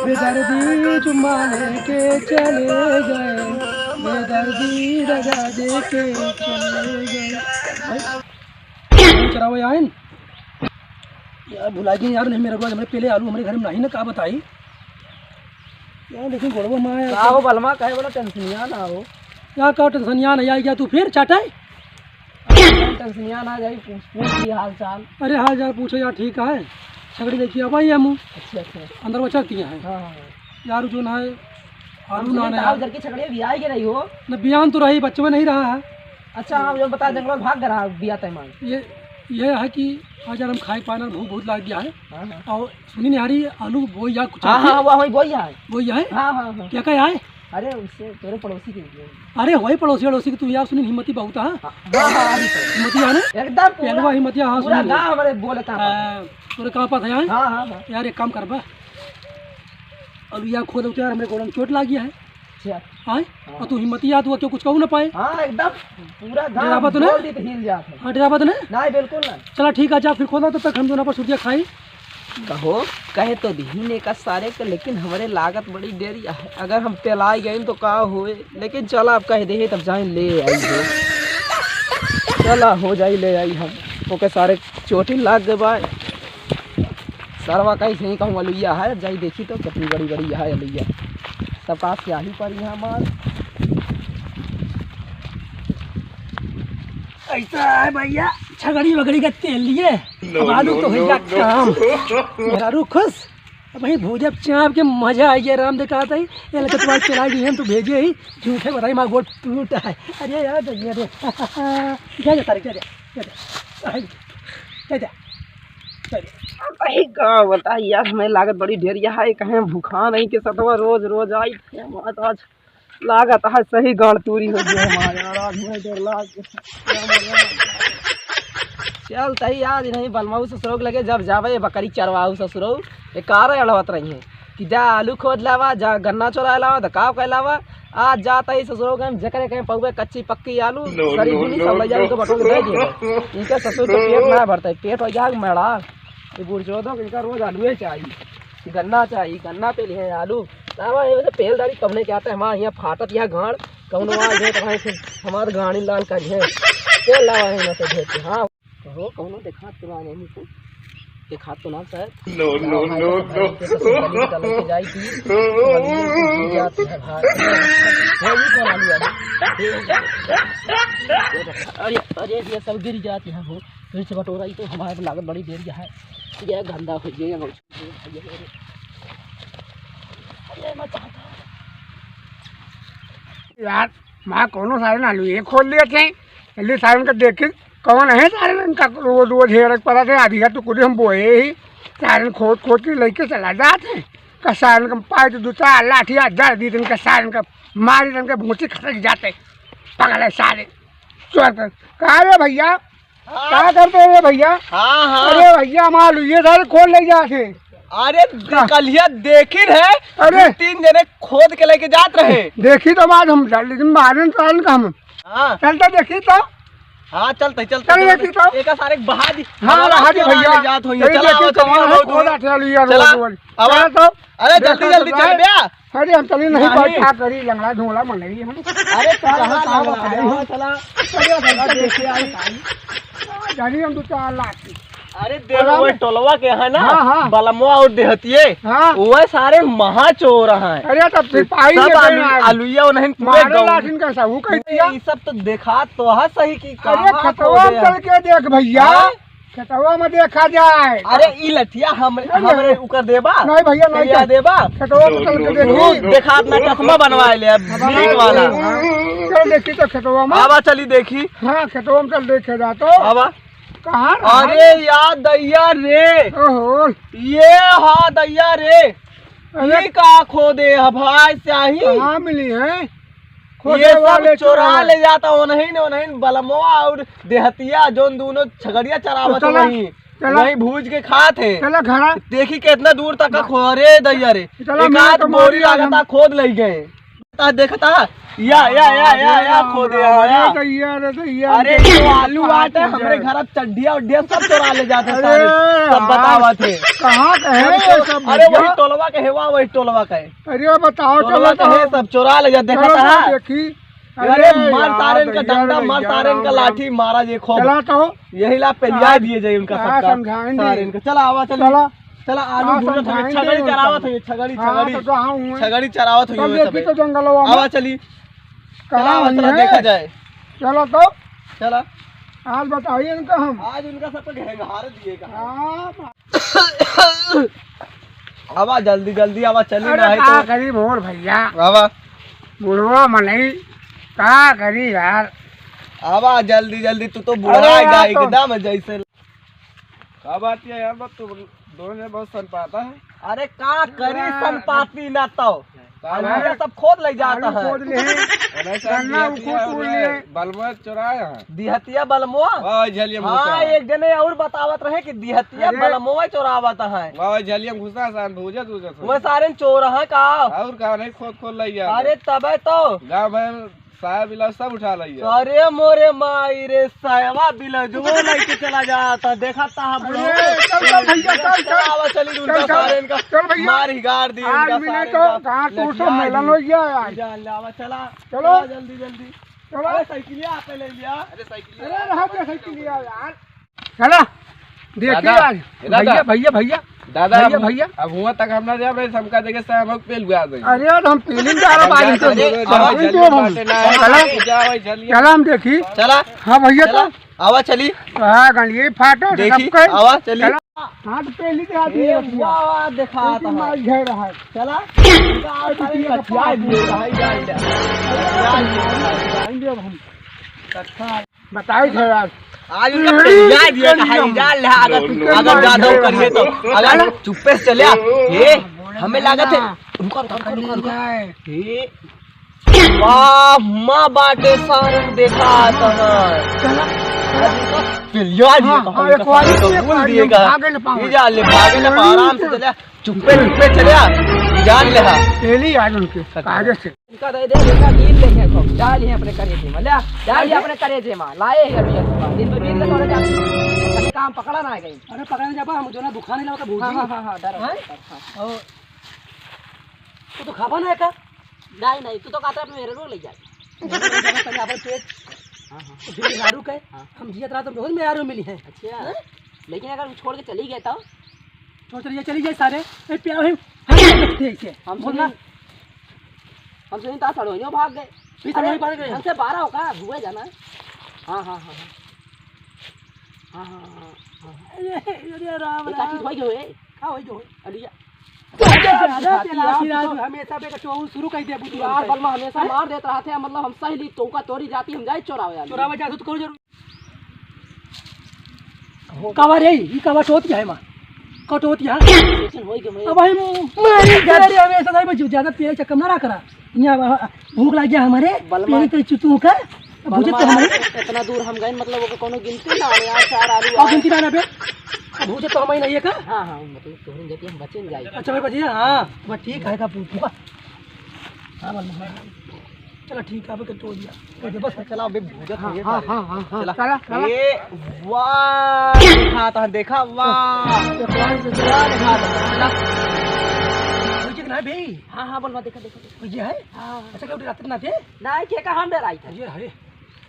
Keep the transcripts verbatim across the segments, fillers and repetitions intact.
बेदर्दी चुम्मा लेके चले गए, बेदर्दी दगा देके चले गए। भाई, चरावे आइन। यार, भुला गए यार, नहीं मेरा, हमरे पहले आलू हमरे घर में नहीं ना, का बताई यार। लेकिन गोड़वा में आया का हो बलमा, काहे बड़ा टेंशनिया ना हो? यार, का टेंशनिया नहीं आई गया तू फिर चाटे? टेंशनिया ना जाई, पूछ, पूछ ली हाल चाल। अरे, हाल चाल पूछो यार, ठीक है। छगड़ी लेके आवा ये हमू। अच्छा, अच्छा। अंदर वो चलती हैं। हाँ, हाँ, हाँ। यार, जो ना है, आलू ना है यार। घर की छगड़ी भी आई के नहीं हो? न, बियान तो रही, बच्चों में नहीं रहा है। अच्छा, हाँ, जो बता, जंगल में भाग रहा बिया तय मान। ये, ये है कि आज यार हम खाए पाए ना, भूख बहुत लग गया है। हाँ, हाँ। और सुनी नहीं आ रही, आलू बोई या कुछ हाँ, आती हाँ, है? वो वही बोई है। बोई है? हाँ, हाँ, हाँ। क्या क्या है? अरे, उससे तेरे पड़ोसी के लिए। अरे, वही पड़ोसी, पड़ोसी की तू यार, सुनी हिम्मती बहुत है। हाँ, हाँ, हाँ, अभी तो। हिम्मती है ना? एकदम पूरा, पहलवा हिम्मतिया, हाँ, पूरा सुनी। गाँव हमारे बोले कांपत है। हाँ, पूरे कांपत है, हाँ? हाँ, हाँ, हाँ। यार, एक काम करबा। आलू यार खोद होते यार, हमरे गोड़न चोट लागी है। अच्छा। हाँ? हाँ। और तू हिम्मतिया, तू क्यों कुछ कहू ना पाए? हाँ, एकदम पूरा गाँव डरावा तो ना? बोल दी तो हिल जात है। हाँ, डरावा तो ना? नहीं, बिल्कुल ना। चला ठीक है, जा फिर खोदा, तब तक हम दोनों पर सुधिया खाई। कहो, कहे तो दीहिन एका सारे के, लेकिन हमरे लागत बड़ी डेरी है। अगर हम पेलाई गइन तो का होए, लेकिन चला अब कह देहे तब जाइन ले आई हो। चला हो जाई ले आई हम। ओके सारे चोटी लाग गए बा। सरवा कहीं से ही कहूँ अलुइया है, जाई देखी तो कितनी बड़ी बड़ी है अलुइया। सब का स्याही पर यहाँ मार। ऐसा है भैया, छगड़ी वगड़ी का तेल लिए, अब आलू तो हो गया काम। मेहरारू खुश, अब वहीं भूजब चाप के मजा आ गया, राम दे कहा था, ये लगे तुम्हारे चला गई हम तो भेजे ही, झूठे बताई माँ गोट टूटा है। अरे यार, अरे, अरे, जा, जा, सारे, जा, जा, जा, जा, जा, जा। कहीं गाँव बता यार, हमें लागत बड़ी ढेर यहाँ है, कहीं भूखा नहीं के सतवा रोज रोज आई, हमारा तो आज लागत है सही गाड़ तूरी हो गया हमारा यार, आज हमें डर लाग गया। चल तही आज नहीं बलमाऊ ससुरो के लगे जब जावे ये बकरी चरवाऊ ससुरो, ये कार अड़वत रही है कि जा आलू खोद लावा, जा गन्ना चोरा लावा, दकाव कर लावा। आज जाता ही ससुरो के हम जकरे कहीं पौवे कच्ची पक्की आलू, सरी भुनी सब लैया उनके बटोर के दे दिए। इनके ससुर के पेट ना भरता है, पेट हो जाए मेड़ा। ये बुढ़चोदो के इनका रोज आलूए चाहिए, गन्ना चाहिए, गन्ना पे लिए आलू। लावा, ये तो पेल दाढ़ी कबने के आता है, हमारे यहाँ फाटत यहाँ गाड़, कौनो आ गए तो भाई फिर हमारे गाड़ी लाल कर है। तेल लावा है ना तो भेज के, हाँ। कहो, कौनो देखा तो ना नहीं कुछ, देखा तो ना सर। No, no, no, no। जाती है भाई। वही कौन आलू है? अरे, अरे, ये सब गिर जाती है हो। फिर से बटोरा, ये तो हमारे लागत बड़ी देर है। ये गंदा हो गया, ये बहुत। यार, माँ कौनो सारे ना आलू ये खोल लिए थे, जल्दी सारे का देखी कौन है सारे इनका रोज रोज हेरक पड़ा थे। आधी रात तो कुछ हम बोए ही, सारे खोद खोद के लेके चला जाते। का सारे का पाए तो दो चार लाठी आ जड़ दी इनका सारे का, मारी इनका भूसी खसक जाते, पकड़े सारे। चोर कर, कहा रे भैया, हाँ। का करते रे भैया? हाँ, हाँ। अरे भैया, हमार ये सारे खोल ले जाते। अरे, का? कलिया देखी रहे, अरे। दो तीन जने खोद के लेके जात रहे। देखी तो बात हम चल, लेकिन बाहर में चल का हम। हाँ। चलता देखी तो। हाँ, चलते, चलते, चल चलते। देखी तो। एक सारे बहा दी। हाँ, हमारा बहा दी चला भैया। ले जात होइए। चला, देखी आवा, तो चलिए, हमारा बहुत खोदा दूर। चल यार, चला। रोज, रोज। अब चला तो। अरे, जल्दी, देखो जल्दी तो चल भाई। बे। अरे, हम चली नहीं नहीं। पाई, का करी, लंगड़ा ढोला मन रही हम। अरे, तू अरे, कहाँ बताओ, लंगड़ा बताओ। ढोला चला? अरे, हम तो देखे आई। जानी हम दो चार लाख की। अरे, देख, चला वो ना। टोलवा के है ना, हाँ, हाँ। बलमवा और देहतिये, हाँ। वो सारे महाचोर हैं। अरे, तब फिर पाई सब लेते आलू-, हैं। आलूया वो नहीं पूरे मारे गाँव लाठिन का सब, वो कह दिया। ये सब तो देखा तो है सही कि अरे, कहाँ खतवा खोदे हैं। चल के देख भैया। हाँ? खेतवा में देखा जाए। अरे, ई लठिया हम, अरे, हमरे ऊपर देबा? नहीं भैया, नहीं खेतवा तो। देबा? खेतवा में चल के देखी। तू देखा अपना चश्मा बनवा ले, अब नीक वाला। चल देखी तो खेतवा में। आवा, चली देखी। हाँ, खेतवा में चल देखे जा तो। आवा। कहाँ रहा? अरे यार दैया रे। ओहो। ये हा दैया रे। अरे। ये का खोदे है भाई स्याही? कहाँ मिली है? खोदे ये सब वाले चोरा चोरा। ले जाता, ओनही ने, ओनही ने बलमवा और देहतिया, जोन दोनों छगड़िया चरावत तो चला, वही, चला। वही भूज के खात है। चला घरा। देखी कितना दूर तक का खो-, अरे दैया रे, चला, एक मैं आध तो बोरी मारी आज लागता हम। खोद ले गए। आ, देखता, या, या, या, या, या, अरे, खो दे, अरे, या। दैया, अरे, दैया, अरे, दैया, ये आलू कहाँ आटे, खो हमरे गए? घर अब चड्ढिया उड्ढिया सब चोरा ले जाते अरे, सारे, सब यार, बतावत है। कहाँ का है ये सब अरे, भैया? वही टोलवा का है, वाह, वही टोलवा का है। अरे, बताओ, टोलवा चलो का है, तो। सब चोरा ले जाते, चलो देखता तो है। देखी। अरे, अरे, मार यार, सारे इनका दैया, डंडा, दैया, मार सारे इनका राम, राम। लाठी, मारा ये खूब। चला तो। यही ला पे लिया आज दिए जाए उनका का सबका, समझाएंगे? सारे इनका। चला, आवा, चली। चला। चला, आलू हाँ, भूजत हई, समझाएंगे छगड़ी उनका। चरावत हई, छगड़ी, हाँ, छगड़ी। तो कहाँ हुए? छगड़ी चरावत हई तब ये देखी सबे। तो जंगलवा में। आवा चली। कहाँ चला, आवा, हुए चला, हैं? देखा जाए। चलो तो। चला। आज बताइए इनका हम। आज उनका सबको घेंघार दिए का। हाँ। आवा, जल्दी, जल्दी आवा, चली अरे ना है का तो। करी मोर भैया। आवा। बुढ़वा मनई, का करी यार? आवा, जल्दी, जल्दी, तू तो अरे बुढ़ा यार, गया तो एकदम जैसे। का बात है यार, बस तू दोनों जने बहुत सनपाता है। अरे का करी अरे, सनपाती ना तो। का अरे बात? सब खोद ले जाता आलू है। खोद ले हैं। अरे साहब, गन्ना दिहतिया उखूद तोड़ उन्हें लिए। बलमा चुराया है। दिहतिया बलमवा? वाह, झलिया हाँ, मोटा। एक जने और बतावत रहे कि दिहतिया अरे। बलमवा चुरावत है। वाह, झलिया में घुसा सान, भूजत, भूजत है। वह सारे चोर हैं का? और का नहीं, खोद खोद ले गया। अरे तबे तो। गाँव में साया बिलाउज सब उठा लइया। अरे मोरे माई रे, सायवा बिलाउजवा लेके चला जाता। देखा ता हम लोग। अरे, चल, चल भैया, चल, चल। आवा, चली उनका चल, चल। सारे इनका चल भैया। मार हिगार दी आज उनका मिले सारे तो इनका। कहाँ तू सब लठिया मिलन दी। हो गया आज। जा, ले आवा, चला। चलो। चला, जल्दी, जल्दी। चलो। अरे, साइकिलिया आपे ले लिया। अरे, साइकिलिया। अरे, रहा दे साइकिलिया यार। चला, देखी दादा, आज। ए दादा। भैया, भैया, भैया। दादा, भैया, अब, भैया। अब हुआ तक हम ना जाब, हमका देखे से हम पेल हुआ दे। अरे, तो हम पेलिंग जा रहा अब बाजी जा तो। तो अरे, अरे, अरे, जल्दी हम। बाटे ना, चला। जा भाई, जल्दी। चला, हम देखी। चला। हाँ, भैया, चला। तो। आवा, चली। हाँ, गंडली फाटो, देखी, सबके। आवा, चली। चला। हाँ, तो पेली के आदमी ए, है, भैया। वाह, वाह, देखा पेली था। मार घेर रहा है। चला। अरे, सारे भैया, कटिया दिए, भाई, जा, जा। अरे, जा, जा। आएंगे अब हम। कट्ठा। बताई थे यार। आज उनका पेलिया दिया था, है, जान ले, अगर, अगर ज्यादा वो करिए तो, अगर चुप्पे से चले, ये, हमें लागत है, रुका, रुका, रुका, रुका, रुका। ये, वाह, माँ बाटे सारन देखा था। चला। पेलिया दिया हाँ, था, हाँ, उनका एक बार सारे तो ये बोल पानी दिए हम का। भागे न पावे। ये जान ले, भागे न पावे, आराम से चले, चुप्पे, चुप्पे चले, जान ले, हाँ। पेली आज उनके, कागज से। इनका दे दे, इनका नींद लेके खूब। डाल ही अपने करेजे में, ले, डाल ही अपने करेजे में। लाए ही अभी अथवा। दिन तो नींद लेके जाते। अरे काम पकड़ा ना है कहीं। अरे पकड़ा नहीं जाबा, हम जो ना दुखा नहीं लगा था, भूजी। हाँ, हाँ, हाँ, हाँ, डर, हाँ? डर, हाँ। और तू तो खाबा ना है का? नहीं, नहीं, तू तो कहता है मेरे रो ले जाए। पहले अपन पेट। हाँ, हाँ। तो फिर लाडू के, हाँ। हम जियत रहा तो बहुत मेहरारू मिली है। अच्छा। हाँ? लेकिन अगर हम छोड़ के चली गए तो? छोड़ चली जाए, चली जाए सारे। ए, प्यार है, हम नहीं रखते इसे। हम बोलना। सुनी, हम सुनी, तार सड़ोइयों भाग गए। फिर अरे, सड़ोई भाग गए। हमसे बारह होगा, हुए जाना है। हाँ, हाँ, हाँ, हाँ। हाँ, हाँ, हाँ, हाँ। अरे, अरे, राम, ये काकी राम। भाई जो है। का होई जो होई? अलिया। ज्यादा ज्यादा तेरा तेरा आशीर्वाद। आशीर्वाद हमेशा बेटा चोऊ शुरू कर दे बुद्धि यार, हमसे। बलमा हमेशा हैं? मार देत रहत है, मतलब हम सही ली तो का तोरी जाती हम जाए चोरावे वाली। चोरावे जात तो कौन जरूर। कवर है, ई कवर टोत क्या है माँ? कटोत यहाँ। लेकिन होई के मैं अब भाई मारी जा रही हमेशा नहीं बची, ज्यादा तेरे चक्कर में ना करा। यहाँ भूख लग गया हमारे, बलमा। पेट पे चुतू का। अब बुझे तो बलमा, हमारे इतना दूर हम गए, मतलब ओके कोनो गिनती ना है यार, चार आलू और आए। गिनती ना ना बे। अब बुझे तो हमारे नहीं है का? हाँ, हाँ, मतलब तोहरे जति हम बचे न जाई। अच्छा भाई बचिया, हाँ, बस ठीक है का फूफा। हाँ, बलमा, हाँ। चला ठीक है, अब के तो दिया। तो दे बस। चला, अबे भूजत हाँ, नहीं है हाँ, सारे। हाँ, हाँ, हाँ, चला। चला, चला। ए, वाह, देखा था, देखा, वाह। एक बार से वाह, देखा था। चला। कोई चीज ना बे। हाँ, हाँ, बलमा, देखा, देखा, देखा। ये है? हाँ। अच्छा, क्या उठी रात ना थे? नहीं, के का हम डराई था। ये है।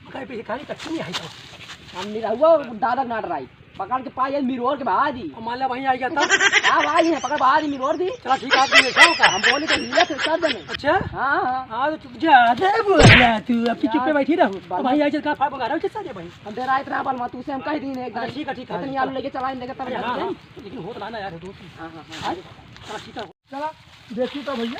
मगर पीछे खाली कच्ची नहीं आई तो। हम निरहुआ दादा ना डराई। पकड़ के पाई, मिरौर के भगा दी। हमारा वहीं आ गया था। हाँ भाई, है, पकड़ भगा दी, मिरौर दी। चला ठीक है, आपने देखा होगा। हम बोले तो लिया थे कर देने। अच्छा? हाँ, हाँ। हाँ, तो तू ज्यादा बोल रहा है तू, अब तू चुप पे यार, बैठी रहो। बलमा। भाई, आज का फाड़ बगा रहा हो, किससे भाई? हम डराए इतना बलमा, तू से हम कह दी एक अच्छा, दान। ठीक है, ठीक है। इतनी आलू लेके चला, लेके तब अरे, हाँ, हाँ। लेकिन होत ना ना यार, दोस्त। हाँ, हाँ, हाँ। हाँ? चला, ठीक है। चला, देखी तो भैया।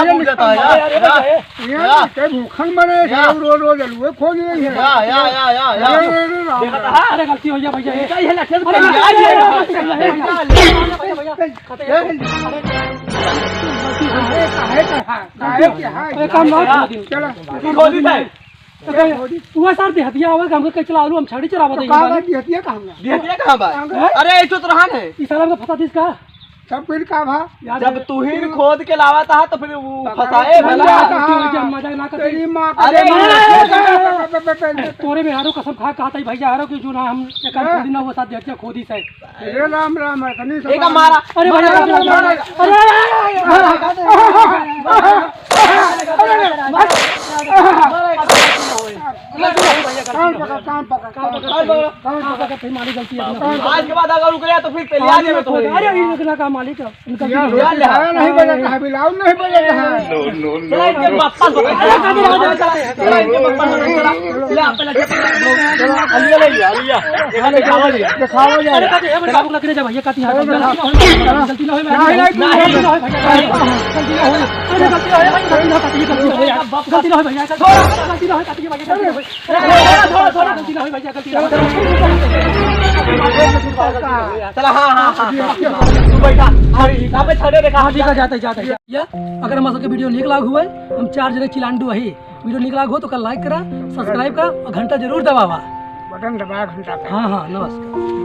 भैया, भूल जाता है, या, अरे, अरे, या, भैया। या। यहाँ के भूखन मरे हैं, या। रोज, रोज अलुए खोज रही है। या, या, या, या, या। अरे, अरे, राम, देखा राम। था? अरे, गलती हो गया भैया, ये। क्या ये लठे से अरे, पकड़ लिया? अरे, अरे, अरे, भैया, भैया, भैया। अरे, काहे, काहे, काहे, काहे, एक काम ना, चला। तू खोदी था। तो कहे, तू सार देहतिया आवे, हमके कहे चला आलू, हम छाड़ी चरावत तो है, कहाँ बानी। बा देहतिया कहाँ बा? देहतिया कहाँ बा? हैं? अरे, एक ठो तो रहन है। ई साला हमके फंसा दिस का? सब कुछ का भा? यार, जब तू ही खोद के लावा था, तो फिर वो पकड़ फंसाए के भला। लिया था। तू जब मजाक ना करते। तेरी माँ का अरे, दे माँ। अरे, अरे, अरे, अरे, अरे, अरे। तोरे मेहरारू कसम खा, कहा था भैया, हारो कि जो ना हम एक आध हाँ। खोदी ना, वो साथ देहतिया खोदी से। अरे राम राम, अरे तनी से एक मारा। मारा। अरे भैया, मारा, अरे, मारा। अरे, अरे, अरे, अरे, अरे, अरे, अरे, अरे, अरे, कान पकड़, कान पकड़, कान पकड़, कान पकड़। कान पकड़, भाई, मालिक गलती है अपना। आज के बाद अगर रुक गया तो फिर पहले आ जाना तो अरे, ये रुकना का मालिक है। इनका यार, भी यार, यार, नहीं बजाता है, बिलाउज नहीं बजाता है। चला, इनके पप्पा को, चला, इनके पप्पा को, चला। ले, आप पहले चला। अलिया ले लिया, अलिया। ये दिखावा लिया। दिखावा लिया। अरे, ये बड़ा बाबू लग रहे जा भैया, काटी हाथ। गलती ना हो, नहीं, नहीं, गलती ना हो, नहीं, नहीं, गलती ना हो, नहीं, गलती ना हो, भाई, गलती ना हो, गलती ना हो, गलती ना हो, गलती ना हो, गलती ना हो, गलती ना हो, गलती ना हो, गलती ना हो। थोड़ा, थोड़ा, थोड़ा, गलती ना होई भैया, गलती ना होई। चला, हाँ, हाँ, हाँ, हाँ। तू बैठा। अरे, यहाँ पे छड़े देखा। हाँ, ठीक है, जाते, जाते, जाते। या, अगर हमारे सबके video नीक लाग हुए, हम चार जने चिलांडू वही। Video नीक लाग हो तो कल like करा, subscribe करा और घंटा जरूर दबावा। बटन दबा घंटा पे। हाँ, हाँ, नमस्कार।